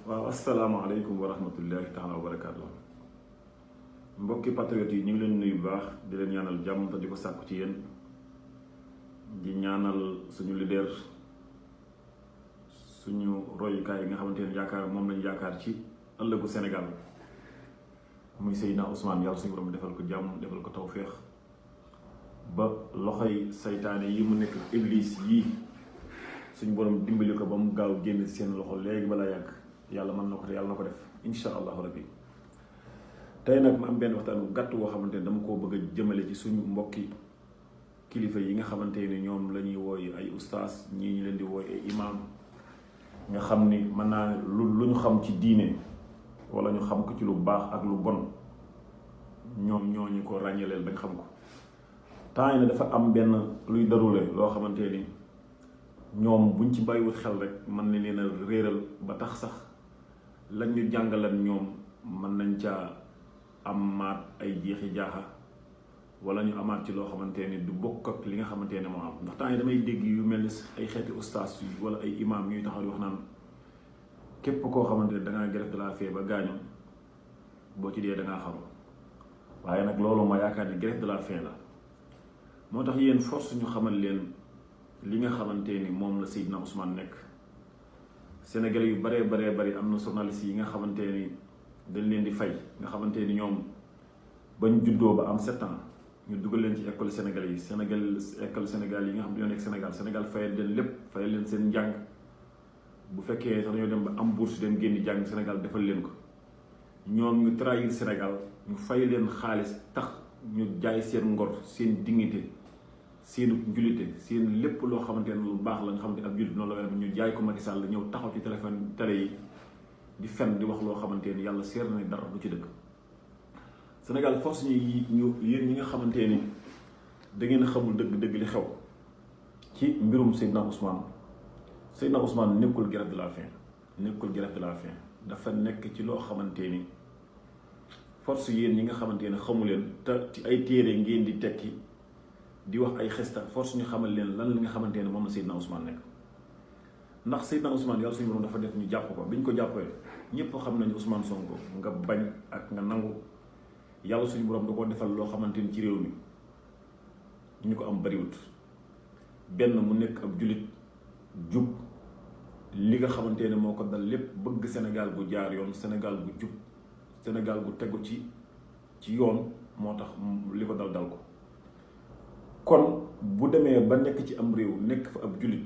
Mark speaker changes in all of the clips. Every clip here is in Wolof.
Speaker 1: waaw asalaamaaleykum wa rahmatullahi taala wa barakaatu mbokki patriotes yi ñu ngi leen nuyu bu baax di leen ñaanal jàmm te di ko sàkku ci yéen di ñaanal suñu leader suñu royukaay yi nga xamante ne yaakaar moom lañu yaakaar ci ëllëgu Sénégal muy Seydina Ousmane yàlla suñu borom defal ko jàmm defal ko tawféex ba loxoy saytaane yi mu nekk iblis yii suñu borom dimbali ko ba mu gaaw génn seen loxo léegi balaa yàgg yàlla mën na ko te yàlla na ko def insha allahu rabbi tey nag ma am benn waxtaan bu gàtt woo xamante ne dama koo bëgg a jëmale ci suñu mbokki kilifa yi nga xamante ne ñoom la ñuy wooy ay ustaas ñii ñu leen di wooy ay imaam nga xam ni mën naa lu ñu xam ci diine wala ñu xam ko ci lu baax ak lu bon ñoom ñoo ñu ko ràññaleel bañ xam ko temps yi ne dafa am benn luy darule loo xamante ni ñoom buñ ci bàyyiwul xel rek mën na leen a réeral ba tax sax lañ ñu jàngalan ñoom mën nañ caa amaat ay jeexi jaaxa wala ñu amaat ci loo xamante ni du bokk ak li nga xamante ne moo am ndax temps yi damay dégg yu mel ni ay xeeti ustaas yi wala ay imaam ñuy taxaw di wax naan képp koo xamante ne dangaa grève de la faim ba gaañu boo ci dee dangaa xaru waaye nag loolu ma yaakaar ni grève de la faim la moo tax yéen force ñu xamal leen li nga xamante ni moom la Seydina Ousmane nekk Sénégalais yu baree bari am na journalistes yi nga xamante ni dañ leen di fay nga xamante ni ñoom bañ juddoo ba am 7 ans ñu dugal leen ci école sénégalais yi école Sénégal yi nga xam ne ñoo nekk Sénégal fayal leen lépp fayal leen seen njàng bu fekkee sax ñoo dem ba am bourse dem génn jàng Sénégal defal leen ko ñoom ñu trahir Sénégal ñu fay leen xaalis tax ñu jaay seen ngor seen dignité seen njullite seen lépp loo xamante ne lu baax la nga xamante ne ab jullit noonu la ñu jaay ko Macky Sall ñëw taxaw ci téléphone télé yi di fen di wax loo xamante ni yàlla seer na dara du ci dëkk Sénégal force ñu yéen ñi nga xamante ni da ngeen a xamul dëgg li xew ci mbirum Seydina Ousmane nekkul grève de la faim dafa nekk ci loo xamante ni force yéen ñi nga xamante ne xamu leen te ci ay téere ngeen di tekki di wax ay xesta force ñu xamal leen lan li nga xamante ne moom la Seydina Ousmane nekk ndax Seydina Ousmane yàlla suñu borom dafa def ñu jàpp ko bi ñu ko jàppee ñëpp xam nañu Ousmane Sonko nga bañ ak nga nangu yàlla suñu borom da ko defal loo xamante ni ci réew mi ñu ko am bariwut benn mu nekk ab jullit jub li nga xamante ne moo ko dal lépp bëgg Sénégal bu jaar yoon Sénégal bu jub Sénégal bu tegu ci yoon moo tax li ko dal ko kon bu demee ba nekk ci am réew nekk fa ab jullit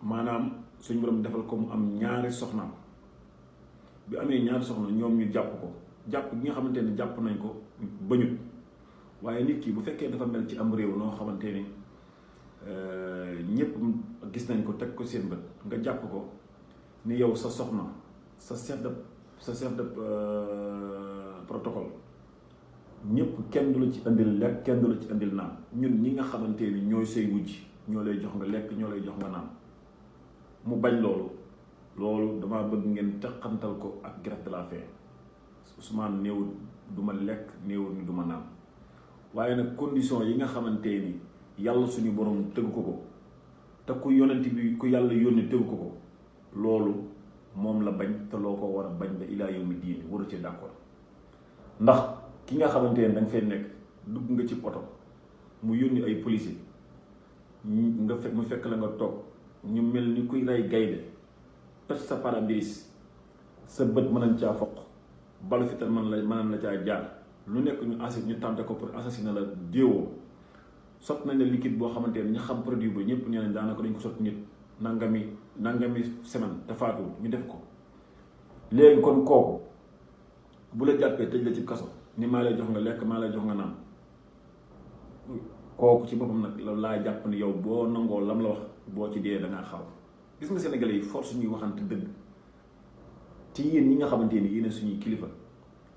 Speaker 1: maanaam suñu borom defal ko mu am ñaari soxnaam bi amee ñaari soxna ñoom ñu jàpp ko jàpp gi nga xamante ne jàpp nañ ko bañut waaye nit ki bu fekkee dafa mel ci am réew noo xamante ni ñëpp gis nañ ko teg ko seen bët nga jàpp ko ni yow sa soxna sa chef de protocole ñëpp kenn du la ci indil lekk kenn du la ci indil naan ñun ñi nga xamante ni ñooy say wujj ñoo lay jox nga lekk ñoo lay jox nga naan mu bañ loolu damaa bëgg ngeen teqantal ko ak grève de la faim Ousmane néewul du ma lekk néewul ni du ma naan waaye nag condition yi nga xamante ni yàlla suñu borom tëgg ko te ku yonent bi ku yàlla yónni tëgg ko loolu moom la bañ te loo ko war a bañ ba ilaa yawmi diini waru ci d'accord ndax ki nga xamante ne danga fay nekk dugg nga ci poto mu yónni ay policier mu fekk la nga toog ñu mel ni kuy rey gaynde toj sa pare-brise sa bët mën nañ caa foq balu fital mën la caa jaar lu nekk ñu tànte ko pour assassiner la déewoo sot nañ ne liquide boo xamante ne ñu xam produit ba ñëpp ñeneen daanaka dañ ko sot nit nangami semaine te faatu ñu def ko léegi kon kooku bu la jàppee tëj la ci kaso ni maa lay jox nga lekk maa lay jox nga naan kooku ci boppam nag loolu laa jàpp ni yow boo nangoo lam la wax boo ci dee dangaa xaw gis nga Sénégalais yi force ñuy waxante dëgg ci yéen ñi nga xamante ni yéen suñuy kilifa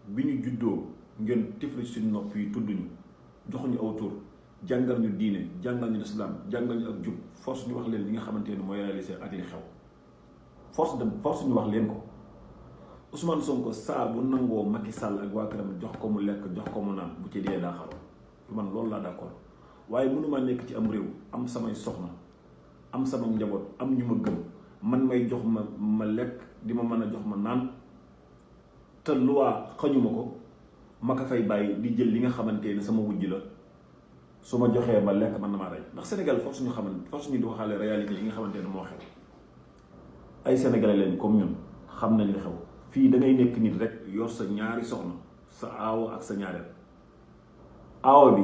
Speaker 1: bi ñu juddoo ngeen tifli suñu nopp yi tudd ñu jox ñu aw tur jàngal ñu diine jàngal ñu lislaam jàngal ñu ak jub force ñu wax leen li nga xamante ni mooy réalisé ak li xew force ñu wax leen ko Ousmane Sonko saa bu nangoo Macky Sall ak waa këram jox ko mu lekk jox ko mu naan bu ci dee daa xaw man loolu laa d'accord waaye mënumaa nekk ci am réew am samay soxna am sama njaboot am ñu ma gëm man may may jox ma lekk di ma mën a jox ma naan te loi xañuma ko ma ko fay bàyyi di jël li nga xamante ne sama wujj la su ma joxee ma lekk man na maa rey ndax Sénégal force ñu di waxaale réalité yi nga xamante ne moo xew ay sénégalais leen comme ñun xam nañ li xew fii da ngay nekk nit rek yor sa ñaari soxna sa aawo ak sa ñaareel aawo bi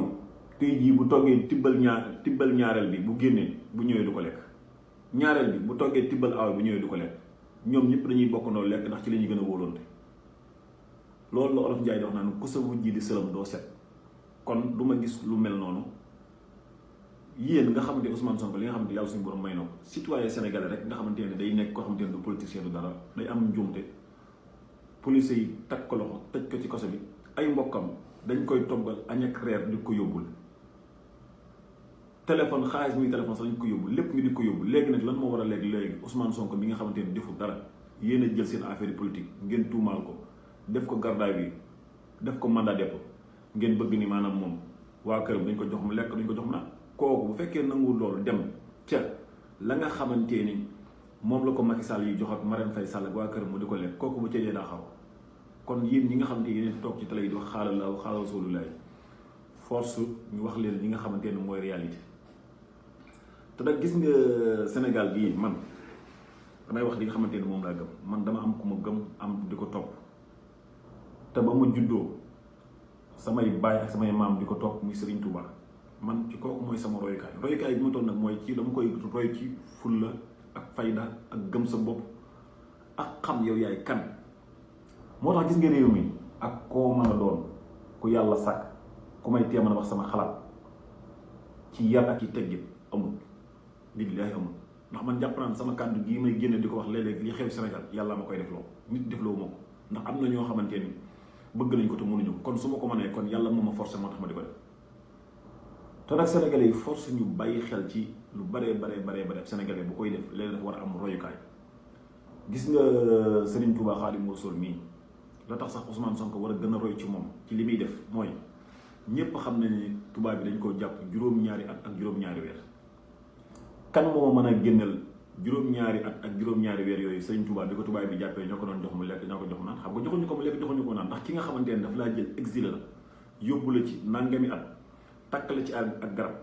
Speaker 1: tey jii bu toggee tibbal ñaareel bi bu génnee bu ñëwee du ko lekk ñaareel bi bu toggee tibbal aawo bu ñëwee du ko lekk ñoom ñëpp dañuy bokkandoo lekk ndax ci la ñuy gën a wóolonte loolu la olof Njaay di wax naan ku sa wujj di sëlam doo set kon du ma gis lu mel noonu yéen nga xamante Ousmane Sonko li nga xamante yàlla suñu borom may na ko citoyen sénégalais rek nga xamante ne day nekk koo xamante ne du politicien du dara day am njuumte police yi teg ko loxo tëj ko ci kaso bi ay mbokkam dañ koy toggal añ ak reer di ko yóbbul téléphone xaalis muy téléphone sax dañ ko yóbbul lépp ngi di ko yóbbul léegi nag lan moo war a léegi Ousmane Sonko mi nga xamante ne deful dara yéen a jël seen affaire politique ngeen tuumaal ko def ko gardaay bi def ko mandat dépôt ngeen bëgg ni maanaam moom waa këram dañ ko jox mu lekk dañ ko jox mu naan kooku bu fekkee nanguwul loolu dem ca la nga xamante ni moom la ko Macky Sall yi jox ak Marème Faye Sall ak waa këram mu di ko lekk kooku bu cëjee daa xaw kon yéen ñi nga xamante ne yéen toog ci télé yi di wax xaalal la xaalal Rasulullah force ñu wax leen li nga xamante ne mooy réalité te nag gis nga Sénégal gii man damay wax li nga xamante ne moom laa gëm man dama am ku ma gëm am di ko topp te ba ma juddoo samay baay ak samay maam di ko topp muy Serigne Touba man ci kooku mooy sama royukaay bi ma toll nag mooy ci dama koy roy ci fulla ak fayda ak gëm sa bopp ak xam yow yaay kan moo tax gis nga réew mi ak koo mën a doon ku yàlla sàkk ku may tee mën a wax sama xalaat ci yar ak ci teggin amul billaahi amul ndax man jàpp naa sama kàddu gii may génne di ko wax léeg-léeg li xew Sénégal yàlla ma koy defloo nit defloo ma ko ndax am na ñoo xamante ni bëgg nañ ko te mënuñu ko kon su ma ko mënee kon yàlla moo ma forcé moo tax ma di ko def te nag sénégalais yi force ñu bàyyi xel ci lu baree sénégalais bu koy def léegi dafa war a am royukaay gis nga Serigne Touba Xaadimu Rasuul mii la tax sax Ousmane Sonko war a gën a roy ci moom ci li muy def mooy ñépp xam ne ni tubaab bi dañ koo jàpp juróom-ñaari at ak juróom-ñaari weer kan moo mën a génneel juróom-ñaari at ak juróom-ñaari weer yooyu Serigne Touba bi ko tubaab bi jàppee ñoo ko doon jox mu lekk ñoo ko jox mu naan xam nga joxuñu ko mu lekk joxuñu ko naan ndax ki nga xamante ne daf laa jël exilé la yóbbu la ci nangami at takk la ci ak garab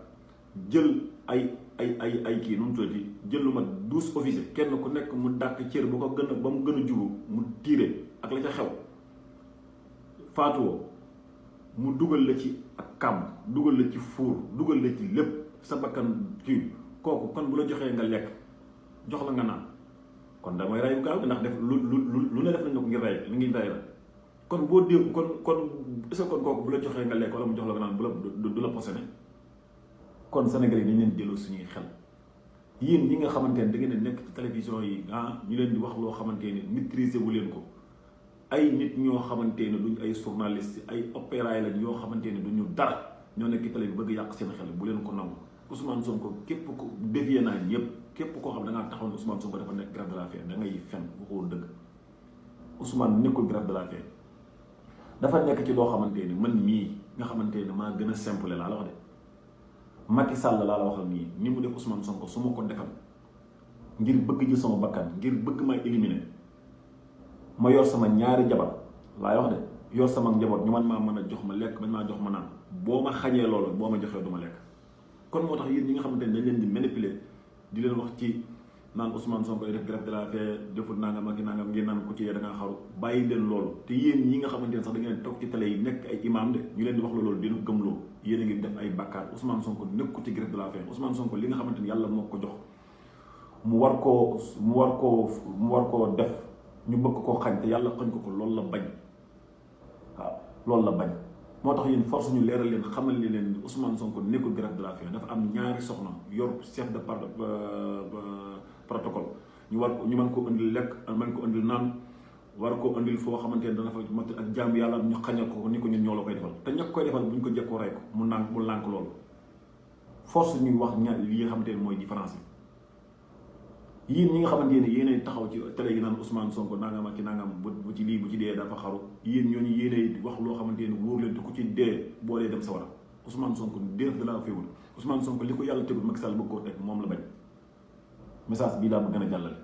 Speaker 1: jël ay kii nu mu tuddati jël lu ma 12 officiers kenn ku nekk mu dàkk cër bu ko gën a ba mu gën a jubu mu tiire ak la ca xew faatuwoo mu dugal la ci ak kàmb dugal la ci fuur dugal la ci lépp sa bakkan kii kooku kon bu la joxee nga lekk jox la nga naan kon damay rey bu gaaw ndax def lu ne def nañ ko ngir rey li ngi rey la kon boo dégg kon est-ce que kon kooku bu la joxee nga lekk wala mu jox la nga naan du la possédé kon Sénégal yi dañ leen delloo suñuy xel yéen ñi nga xamante ne da ngeen nekk ci télévision yi ñu leen di wax loo xamante ne maîtriser wu leen ko ay nit ñoo xamante ne duñ ay journaliste ay opéra lañ yoo xamante ne duñu dara ñoo nekk ci télé bi bëgg yàq seen xel bu leen ko nangu Ousmane Sonko képp ko dévié naa ñëpp képp koo xam da ngaa taxaw ne Ousmane Sonko dafa nekk grève de la faim da ngay fen waxoo dëgg Ousmane nekkul grève de la faim dafa nekk ci loo xamante ni man mii nga xamante ne maa gën a simple laa la wax de Macky Sall laa la waxal nii ni mu def Ousmane Sonko su ma ko defal ngir bëgg jël sama bakkan ngir bëgg may éliminer ma yor sama ñaari jabar laay wax de yor sama njaboot ñu man maa mën a jox ma lekk man maa jox ma naan boo ma xañee loolu boo ma joxee du ma lekk kon moo tax yéen ñi nga xamante ne dañ leen di manipuler di leen wax ci naan Ousmane Sonko def grève de la faim deful nangam ak nangam ngeen naan ko ci da ngaa xaru bàyyi leen loolu te yéen ñi nga xamante ne sax da ngeen toog ci télé yi nekk ay imam de ñu leen di wax loolu dina gëmloo yéen a ngi def ay bàkkaar Ousmane Sonko nekku ci grève de la faim Ousmane Sonko li nga xamante ni yàlla moo ko jox mu war koo def ñu bëgg koo xañ te yàlla xañ ko loolu la bañ waaw loolu la bañ moo tax yéen force ñu leeral leen xamal leen Ousmane Sonko nekkul grève de la faim dafa am ñaari soxna yor chef de protocole ñu mën ko indil lekk mën ko indil naan war ko indil foo xamante ne dana fa mat ak jaamu yàlla ñu xañal ko ni ko ñun ñoo la koy defal te ña koy defal bu ñu ko jekkoo rey ko mu lànk loolu force ñuy wax li nga xamante ne mooy différence yi yéen ñi nga xamante ne yéenay taxaw ci télé yi naan Ousmane Sonko nangam ak ki nangam bu ci lii bu ci dee dafa xaru yéen ñooñu yéenay wax loo xamante ne wóor leen te ku ci dee boo dee dem sa war a Ousmane Sonko déef de la féewul Ousmane Sonko li ko yàlla tegul Macky Sall bëgg koo teg moom la bañ message bii laa bëgg gën a jàllale